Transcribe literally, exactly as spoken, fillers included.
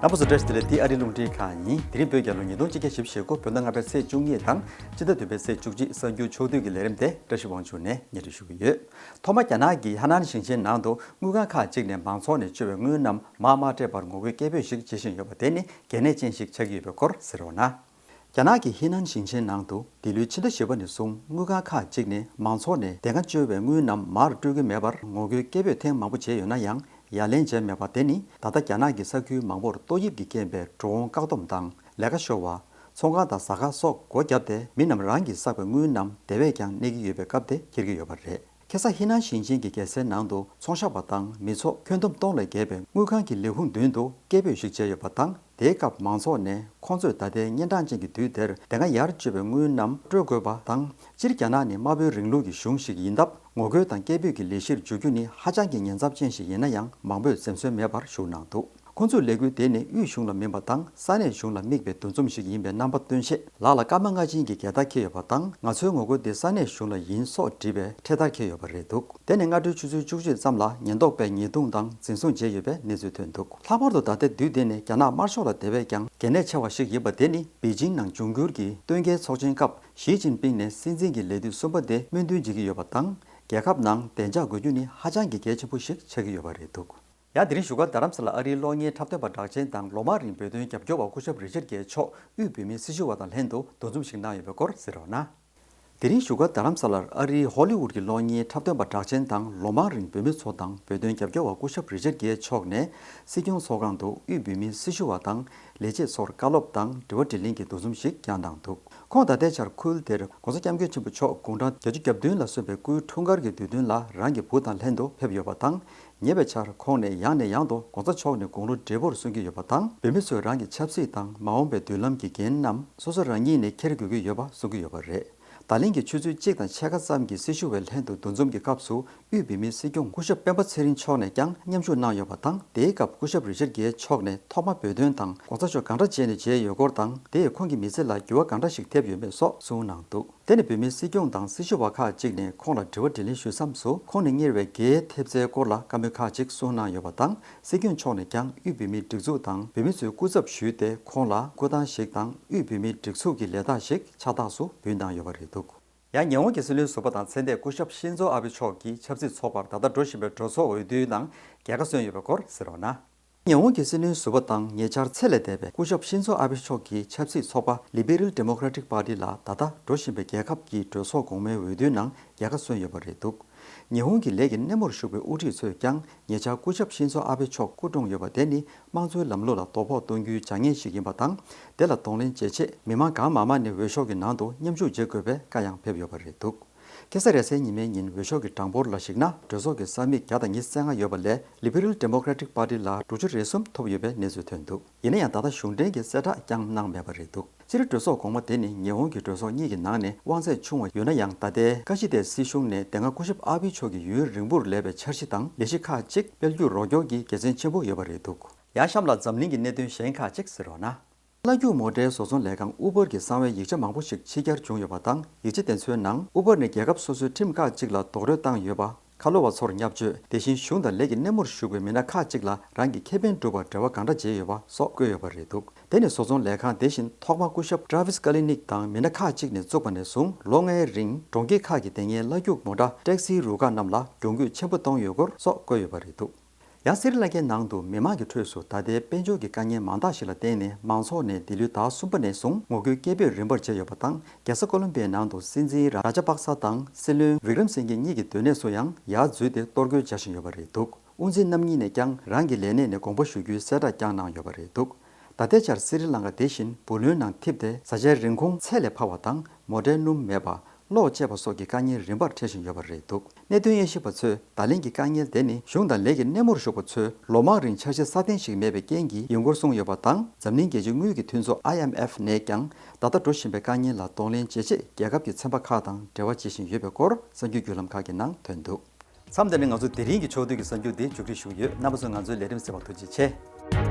རྣམ་པ་ཚོ་བཀྲ་ཤིས་བདེ་ལེགས། འདི་ཨ་རིའི་རླུང་འཕྲིན་ཁང་ཡིན། དེ་རིང་བོད་རྒྱལ་ལོ་ཉིས་སྟོང་ཆིག་བརྒྱ་བཞི་བཅུ་ཞེ་དགུ། བོད་ཟླ་ལྔ་པའི་ཚེས་བཅུ་གཉིས་དང་སྤྱི་ཟླ་བདུན་པའི་ཚེས་བཅུ་གཅིག་གསར་འགྱུར་ཕྱོགས་བསྡུས་ཀྱི་ལས་རིམ་དེ་བཀྲ་ཤིས་དབང་ཕྱུག་ནས་སྙན་སྒྲོན་ཞུ་གི་ཡོད། ཐོག་མར་རྒྱ་ནག་གི་ཧ་ནན་ཞིང་ཆེན་ནང་དུ་དངུལ་ཁང་ཁག་ཅིག་ནས་མང་ཚོགས་ནས་བཅོལ་བའི་དངུལ་རྣམས་མར་མ་སྤྲད་པར་ངོ་རྒོལ་སྐད་འབོད་ཞིག་བྱེད་བཞིན་ཡོད་པ་དེ་ནི་གལ་གནད་ཅན་ཞིག་ཆགས་ཀྱི་ཡོད་པའི་སྐོར་གཟིགས་རོགས་གནང་། རྒྱ་ནག་གི་ཧི་ནན་ཞིང་ཆེན་ནང་དུ་འདི་ལོའི་ཕྱི་ཟླ་བཞི་པ་ནས་བཟུང་དངུལ་ཁང་ཁག་ཅིག་ནས་མང་ཚོགས་ནས་དེ་སྔ་བཅོལ་བའི་དངུལ་རྣམས་མར་སྤྲོད་ཀྱི་མེད་པར་ངོ་རྒོལ་སྐད་འབོད་ཐེངས་མང་པོ་བྱས་ཡོད་ན་ཡང་ཡ་ལན་བྱས་མེད་པ་དེ་ནི་ད་ལྟ་རྒྱ་ནག་གི་ས་ཁུལ་མང་པོར་ཏོག་དབྱིབས་ཀྱིས་རྐྱེན་པས་འགྲོ་འོང་བཀག་སྡོམ་དང་ལས་ཀ་ཤོར་བ། ཚོང་ཁང་དང་ཟ་ཁང་སོགས་སྒོ་བརྒྱབ་སྟེ་མི་རྣམས་རང་གིས་བསགས་པའི་དངུལ་རྣམས་དེ་བས་ཀྱང་གནས་ཀྱི་ཡོད་པའི་སྐབས་དེ་འཁེལ་གྱི་ཡོད་པ་རེད། ཁ་སང་ཧི་ནན་ཞིང་ཆེན་གྱི་རྒྱལ་སའི་ནང་དུ་ཚོང་ཤག་པ་དང་མི་ཚོགས་ཁྱོན་བསྡོམས་སྟོང་ལས་བརྒལ་བས་དངུལ་ཁང་གི་ལས་ཁུངས་མདུན་དུ་སྐད་འབོད་ཞིག་བྱས་ཡོད་པ་དང་། དེའི་སྐབས་མང་ཚོགས་ནས་ཁོང་ཚོས་ད་ལྟའི་གཉན་འཕྲང་ཅན་གྱི་དུས་དེར་དེ་སྔ་ཡར་བཅོལ་བའི་དངུལ་རྣམས་སྤྲོད་དགོས་པ་དང་། སྤྱིར་རྒྱ་ནག་ནི་དམར་པོའི་རིང་ལུགས་ཀྱི་གཞུང་ཞིག་ཡིན་སྟབས། ངོ་རྒོལ་དང་སྐད་འབོད་ཀྱི་ལས་གཞིར་འཇུག་རྒྱུ་ནི་ཧ་ཅང་གི་ཉེན་ཚབས་ཅན་ཞིག་ཡིན་ན་ཡང་མང་པོས་འཛེམ་ཟོན་མེད་པར་ཞུགས་གནང་འདུག། ཁོང་ཚོས་ལས་འགུལ་དེ་ནི་དབུས་གཞུང་ལ་དམིགས་པ་དང་ས་གནས་གཞུང་ལ་དམིགས་པའི་འདུ་འཛོམས་ཤིག་ཡིན་པའི་རྣམ་པ་སྟོན་ཆེད་ལག་ལ་སྐར་མ་ལྔ་ཅན་གྱི་རྒྱལ་དར་འཁྱེར་ཡོད་པ་དང་། ང་ཚོའི་ངོ་རྒོལ་དེ་ས་གནས་གཞུང་ལ་ཡིན་སོགས་བྲིས་པའི་འཕྲེད་དར་འཁྱེར་ཡོད་པ་རེད་འདུག། དེ་ནི་སྔ་དྲོའི་ཆུ་ཚོད་བཅུ་གཅིག་ཙམ་ལ་ཉེན་རྟོག་པས་ཉེས་རྡུང་དང་འཛིན་བཟུང་བྱས་ཡོད་པའི་གནས་ཚུལ་ཐོན་འདུག། ལྷག་པར་དུ་ད་ལྟའི་དུས་དེ་ནི་རྒྱ་ནག་དམར་ཤོག་ལ་དེ་བས་ཀྱང་གལ་གནད་ཆེ་བ་ཞིག་ཡིན་པ་དེ་ནི་པེ་ཅིང་ནང་འབྱུང་འགྱུར་གྱི་སྟོན་ཁའི་ཚོགས་ཆེན་སྐབས་ཞི་ཅིན་ཕིང་ནས་སྲིད་འཛིན་གྱི་ལས་དུས་གསུམ་པ་དེ་སྨོན་འདུན་བྱེད་ཀྱི་ཡོད་པ་དང་། རྒྱལ་ཁབ་ནང་བདེ་འཇགས་དགོས་རྒྱུ་ནི་ཧ་ཅང་གི་གལ་ཆེན་པོ་ཞིག་ཆགས་ཀྱི་ཡོད་པ་རེད་འདུག། ཡང་དེ་རིང་བཞུགས་སྒར་རྡ་རམ་ས་ལ་ཨ་རིའི་གློག་བརྙན་འཁྲབ་སྟོན་པ་གྲགས་ཅན་དང་ལོ་མང་རིང་བོད་དོན་རྒྱབ་སྐྱོར་བ་སྐུ་ཞབས་རི་ཅར་གྱི་མཆོག་དབུས་བོད་མིའི་སྲི་ཞུ་བ་དང་ལྷན་དུ་འདུ་འཛོམས་ཤིག་གནང་ཡོད་པའི་སྐོར་གཟིགས་རོགས་གནང་། དེ་རིང་བཞུགས་སྒར་རྡ་རམ་ས་ལར་ཨ་རིའི་ཧོ་ལི་ཝུད་ཀྱི་གློག་བརྙན་འཁྲབ་སྟོན་པ་གྲགས་ཅན་དང་ལོ་མང་རིང་བོད་མི་ཚོ་དང་བོད་དོན་རྒྱབ་སྐྱོར་བ་སྐུ་ཞབས་རི་ཅར་གྱི་མཆོག་ནས་སྲིད་སྐྱོང་ཚོགས་ཁང་དུ་དབུས་བོད་མིའི་སྲི་ཞུ་བ་དང་ལས་བྱེད་ཚོར་བཀའ་སློབ་དང་དྲི་བ་དྲིས་ལན་གྱི་འདུ་འཛོམས་ཤིག་བསྐྱངས་གནང་འདུག། ཁོང་ད་ལྟའི་ཆར་ཁུལ་དེར་༸གོང་ས་༸སྐྱབས་མགོན་ཆེན་པོ་མཆོག་དགུང་གྲངས་བརྒྱད་ཅུ་གྱ་བདུན་ལ་སོན་པའི་སྐུའི་འཁྲུངས་སྐར་གྱི་དུས་སྟོན་ལ་རང་གི་བུ་དང་ལྷན་དུ་ཕེབས་ཡོད་པ་དང་། ཉེ་བའི་ཆར་ཁོང་ནས་ཡང་ནས་ཡང་དུ་༸གོང་ས་མཆོག་ནས་དགུང་ལོ་བགྲེས་པོར་གསུང་གི་ཡོད་པ་དང་། བོད་མི་ཚོས་རང་གི་ཆབ་སྲིད་དང་མ་འོངས་པའི་མདུན་ལམ་གྱི་འགན་རྣམས་སོ་སོ་རང་ཉིད་ནས་འཁྱེར་དགོས་ཀྱི་ཡོད་པ་གསུང་གི་ཡོད་པ་རེད། ད་ལན་གྱི་ཆུ་ཚོད་གཅིག་དང་ཕྱེད་ཀ་ཙམ་གྱི་སྲི་ཞུ་བའི་ལྷན་དུ་འདུ་འཛོམས་ཀྱི་སྐབས་སུ་དབུས་བོད་མིའི་སྲིད་སྐྱོང་སྐུ་ཞབས་སྤེན་པ་ཚེ་རིང་མཆོག་ནས་ཀྱང་མཉམ་ཞུགས་གནང་ཡོད་པ་དང་། དེའི་སྐབས་སྐུ་ཞབས་རི་ཅར་གྱི་མཆོག་ནས་ཐོག་མ་བོད་དོན་དང་༸གོང་ས་མཆོག་གང་འདྲ་བྱས་ནས་མཇལ་ཡོད་སྐོར་དང་། དེས་ཁོང་གི་མི་ཚེ་ལ་འགྱུར་བ་གང་འདྲ་ཞིག་ཐེབས་ཡོད་མེད་སོགས་གསུངས་གནང་འདུག། དེ་ནས་བོད་མིའི་སྲིད་སྐྱོང་དང་སྲི་ཞུ་བ་ཁག་ཅིག་ནས་ཁོང་ལ་དྲི་བ་དྲིས་ལན་ཞུས་མཚམས་སུ། ཁོང་ནས་གཉེར་བའི་རྒྱའི་ཐེབས་རྩའི་སྐོར་ལ་བཀའ་མོལ་ཁག་ཅིག་གསུངས་གནང་ཡོད་པ་དང་། སྲིད་སྐྱོང་མཆོག་ནས་ཀྱང་དབུས་བོད་མིའི་སྒྲིག་འཛུགས་དང་བོད་མི་ཚོའི་སྐུ་ཚབ་ཞུས་ཏེ་ཁོང་ལ་སྐུ་ཐང་ཞིག་དང་དབུས་བོད་མིའི་སྒྲིག་འཛུགས་ཀྱི་ལས་རྟགས་ཤིག་ཕྱག་རྟགས་སུ་འབུལ་གནང་ཡོད་པ་རེད་འདུག། ཡང་ཉེ་འོང་གི་སྲིད་བློན་ཟུར་པ་དང་ཚེ་འདས་སྐུ་ཞབས་ཤིན་ཛོ་ཨ་བྷེ་མཆོག་གི་ཆབ་སྲིད་ཚོགས་པར་ད་ལྟ་འགྲོ་བཞིན་པའི་གྲོས་ཚོགས་འོས་བསྡུའི་ནང་རྒྱལ་ཁ་སོན་ཡོད་པའི་སྐོར་གཟིགས་རོགས་གནང་། ཉེ་འོང་གི་སྲིད་བློན་ཟུར་པ་དང་ཉེ་ཆར་ཚེ་ལས་འདས་པའི་སྐུ་ཞབས་ཤིན་ཛོ་ཨ་བྷེ་མཆོག་གི་ཆབ་སྲིད་ཚོགས་པ་Liberal Democratic Party ལ་ད་ལྟ་འགྲོ་བཞིན་པའི་རྒྱལ་ཁབ་ཀྱི་གྲོས་ཚོགས་གོང་མའི་འོས་བསྡུའི་ནང་རྒྱལ་ཁ་སོན་ཡོད་པ་རེད་འདུག། ཉི་ཧོང་གི་ལས་ཀྱི་སྣེ་མོར་ཞུགས་པའི་དབུ་ཁྲིད་ཚོས་ཀྱང་ཉེ་ཆར་སྐུ་ཞབས་ཤིན་ཛོ་ཨ་བྷེ་མཆོག་སྐུ་གྲོངས་ཡོད་པ་དེ་ནི་དམངས་གཙོའི་ལམ་ལུགས་ལ་དོ་ཕོག་གཏོང་རྒྱུའི་བྱ་ངན་ཞིག་ཡིན་པ་དང་། དེ་ལ་གདོང་ལེན་བྱེད་ཆེད་མི་མང་གང་མང་མང་ནས་འོས་ཤོག་གི་ནང་དུ་མཉམ་ཞུགས་བྱེད་དགོས་པའི་བཀའ་ཡང་ཕེབས་ཡོད་པ་རེད་འདུག། ཁ་སང་རེས་གཟའ་ཉི་མའི་ཉིན་འོས་ཤོག་གི་གྲངས་འབོར་ལ་གཞིགས་ན། གྲོས་ཚོགས་ཀྱི་ས་མིག་བརྒྱ་དང་ཉི་ཤུ་རྩ་ལྔ་ཡོད་པ་ལས་Liberal Democratic Party ལ་དྲུག་ཅུ་རེ་གསུམ་ཐོབ་ཡོད་པའི་གནས་ཚུལ་ཐོན་འདུག། ཡིན་ན་ཡང་ད་ལྟ་གཞུང་འབྲེལ་གྱི་གསལ་བསྒྲགས་ཀྱང་གནང་མེད་པ་རེད་འདུག། སྤྱིར་གྲོས་ཚོགས་གོང་མ་དེ་ནི་ཉི་ཧོང་གི་གྲོས་ཚོགས་གཉིས་ཀྱི་ནང་ནས་དབང་ཚད་ཆུང་བ་ཡོད་ན་ཡང་། ད་ལྟའི་ཀ་ཤི་ཏའི་སྲིད་གཞུང་ནས་དེ་སྔ་སྐུ་ཞབས་ཨ་བྷེ་མཆོག་གི་ཡུན་རིང་པོར་ལས་པའི་འཆར་གཞི་དང་ལས་གཞི་ཁག་ཅིག་སྤེལ་རྒྱུར་རོགས་སྐྱོར་གྱི་དགེ་མཚན་ཆེན་པོ་ཡོད་པ་རེད་འདུག། ཡང་གཤམ་ལ་འཛམ་གླིང་གི་གནད་དོན་གཞན་ཁག་ཅིག་གཟིགས་རོགས་གནང་། གླ་རྒྱུག་མོ་ཊའི་བཟོ་ཚོང་ལས་ཁང་Uber གྱི་གསང་བའི་ཡིག་ཆ་མང་པོ་ཞིག་ཕྱི་གྱར་བྱུང་ཡོད་པ་དང་། ཡིག་ཆ་དེ་ཚོའི་ནང་Uber ནས་རྒྱལ་ཁབ་སོ་སོའི་ཁྲིམས་ཁག་ཅིག་ལ་རྡོག་རོལ་བཏང་ཡོད་པ། ཁ་ལོ་བ་ཚོར་བརྙས་བཅོས། དེ་བཞིན་གཞུང་དང་ལས་ཀྱི་སྣེ་མོར་ཞུགས་པའི་མི་སྣ་ཁག་ཅིག་ལ་རང་གི་ཁེ་ཕན་སྒྲུབ་པར་འབྲེལ་བ་གང་འདྲ་བྱས་ཡོད་པ་སོགས་བཀོད་ཡོད་པ་རེད་འདུག། དེ་ནི་བཟོ་ཚོང་ལས་ཁང་དེ་བཞིན་ཐོག་མར་སྐུ་ཞབས་Travis Kalanick དང་མི་སྣ་ཁག་ཅིག་ནས་བཙུགས་པ་ནས་བཟུང་ལོ་ལྔའི་རིང་གྲོང་ཁྱེར་ཁག་གི་དེ་སྔའི་གླ་རྒྱུག་མོ་ཊ་ཊེག་སིའི་རུ་ཁག་རྣམས་ལ་གྱོང་གུད་ཆེན་པོ་གཏོང་ཡོད་སྐོར་སོགས་བཀོད་ཡོད་པ་རེད་འདུག། ཡང་སི་རི་ལང་ཀའི་ནང་དུ་མི་མང་གི་ཁྲོད་སུ་ད་ལྟའི་དཔལ་འབྱོར་གྱི་དཀའ་ངལ་མང་དག་ཞིག་ལ་བརྟེན་ནས་མང་ཚོགས་ནས་འདི་ལོའི་ཟླ་གསུམ་པ་ནས་བཟུང་ངོ་རྒོལ་སྐད་འབོད་རིམ་པར་བྱས་ཡོད་པ་དང་། རྒྱལ་ས་ཀོ་ལོམ་པིའི་ནང་དུ་སྲིད་འཛིན་རཱ་ཇཱ་པག་ས་དང་སྲིད་བློན་བིག་རམ་སིང་གེ་གཉིས་ཀྱི་སྡོད་གནས་སུ་ཡང་ཡར་འཛུལ་ཏེ་གཏོར་རྒོལ་བྱ་བཞིན་ཡོད་པ་རེད་འདུག། དབུ་འཛིན་རྣམ་གཉིས་ནས་ཀྱང་རང་གི་ལས་གནས་ནས་དགོངས་པ་ཞུ་རྒྱུའི་གསལ་བསྒྲགས་ཀྱང་གནང་ཡོད་པ་རེད་འདུག། ད་ལྟའི་ཆར་སི་རི་ལང་ཀ་དེ་བཞིན་བུ་ལོན་ནང་ཐིབས་ཏེ་བཟའ་བཅའི་རིན་གོང་ཚད་ལས་འཕར་བ་དང་མོ་ཊའི་སྣུམ་མེད་པ། གློག་བཅད་པ་སོགས་ཀྱི་དཀའ་ངལ་རིམ་པར་འཕྲད་བཞིན་ཡོད་པ་རེད་འདུག། གནད་དོན་དབྱེ་ཞིབ་པ་ཚོས་ད་ལན་གྱི་དཀའ་ངལ་དེ་ནི་གཞུང་དང་ལས་ཀྱི་སྣེ་མོར་ཞུགས་པ་ཚོས་ལོ་མང་རིང་འཆར་གཞི་སྲ་བརྟན་ཞིག་མེད་པའི་རྐྱེན་གྱིས་ཡིན་སྐོར་གསུངས་ཡོད་པ་དང་། འཛམ་གླིང་རྒྱལ་སྤྱིའི་དངུལ་གྱི་མཐུན་ཚོགས་I M F ནས་ཀྱང་ད་ལྟ་འགྲོ་བཞིན་པའི་དཀའ་ངལ་ལ་གདོང་ལེན་བྱེད་ཆེད་རྒྱལ་ཁབ་ཀྱི་ཚན་པ་ཁག་དང་འབྲེལ་བ་བྱེད་བཞིན་ཡོད་པའི་སྐོར་གསར་འགྱུར་བརྒྱུད་ལམ་ཁག་གི་ནང་ཐོན་འདུག། མཚམས་འདི་ནས་ང་ཚོ་དེ་རིང་གི་ཕྱོགས་བསྡུས་ཀྱི་གསར་འགྱུར་འདི་མཇུག་སྒྲིལ་ཞུ་གི་ཡོད། རྣམ་པ་ཚོས་ང་ཚོའི་ལས་རིམ་གསན་པར་ཐུགས་རྗེ་ཆེ།